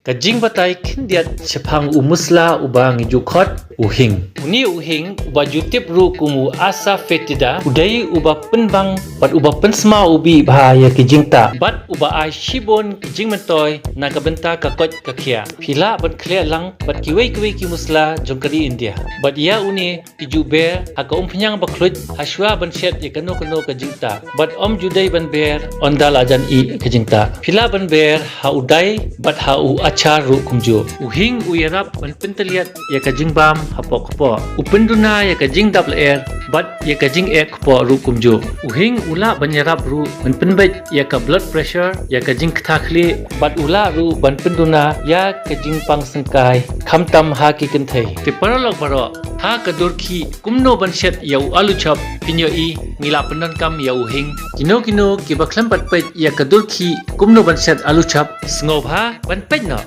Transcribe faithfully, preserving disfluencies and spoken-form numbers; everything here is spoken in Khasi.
Ka jingbatai khyndiat shaphang u musla uba ngi ju khot u hing. Une u hing uba ju tip ruh kum u asafoetida u dei uba pynbang bad uba pynsma u bih bha ïa ki jingtah bad uba ai shibun ki jingmyntoi na ka bynta ka koit ka khiah. Phi lah ban khleh lang bad kiwei kiwei ki musla jong ka ri India. Bad ïa une ki ju ber ha ka umphniang ba khluit ha shuwa ban shet ïa kano kano ka jingtah. Bad ym ju dei ban ber ynda la jan ih ka jingtah. Phi lah ban ber ha u dai bad ha u achar ruh kumjuh. U hing u ïarap ban pyntylliat ïa ka jingbam hapoh kpoh. U pynduna ïa ka jingdap lyer bad ïa ka jingeh kpoh ruh kumjuh. U hing u lah ban ïarap ruh ban pynbeit ïa ka blood pressure, ïa ka jingktah khlieh bad u lah ruh ban pynduna ïa ka jingpang syngkai khamtam ha ki kynthei. Te paralok baroh, ha ka dur khih kumno ban shet ïa u alu chop, phin ïohi ngi la pyndonkam ïa u hing. Kino kino kiba khlem pat peit ïa ka dur khih kumno ban shet alu chop, sngewbha ban peit noh.